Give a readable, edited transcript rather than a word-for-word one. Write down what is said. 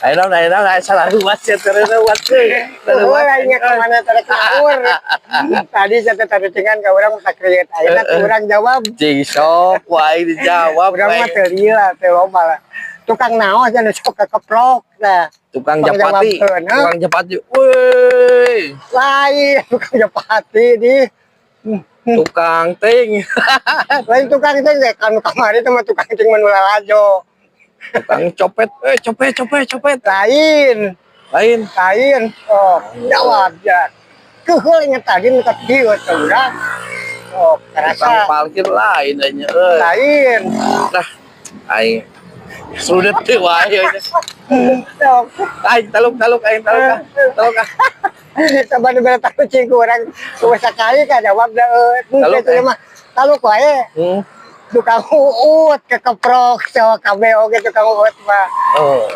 Ayo naon, ayo naon, ayo salah luas ya, terus luas. Oh, lainnya kemana tarik ngawur. Tadi saya tadi dengan ka urang tak kriet. Ayeuna ku urang jawab. Cing sok wae dijawab. Urang mah wae. Teu lila, teu loba lah. Tukang naon cenah sok kekeprok nah. Tukang Tukang japati, jawabkeun, ha? Tukang japati. Woi, Lain tukang japati di. Tukang ting, Lain tukang ting deh, kan kamari teh mah tukang ting mah nu lalajo. Tukang copet. Eh, copet, copet, copet. Lain, Lain. Lain. Oh, jawab ya. Keuheul inget tadi nu ka dieu teh urang. Oh, Tukang kerasa. Parkir lain aja. Euy. Lain. Nah, aing sudah teu wae. Sok. Aing taluk, taluk, aing taluk ah. Taluk ah. Saban bere tahu cing ku urang kumaha sakali ka jawab da euy. Taluk, Teu eh. mah taluk wae. Tukang uut kekeprok sok kabeh oge tukang uut mah. Oh.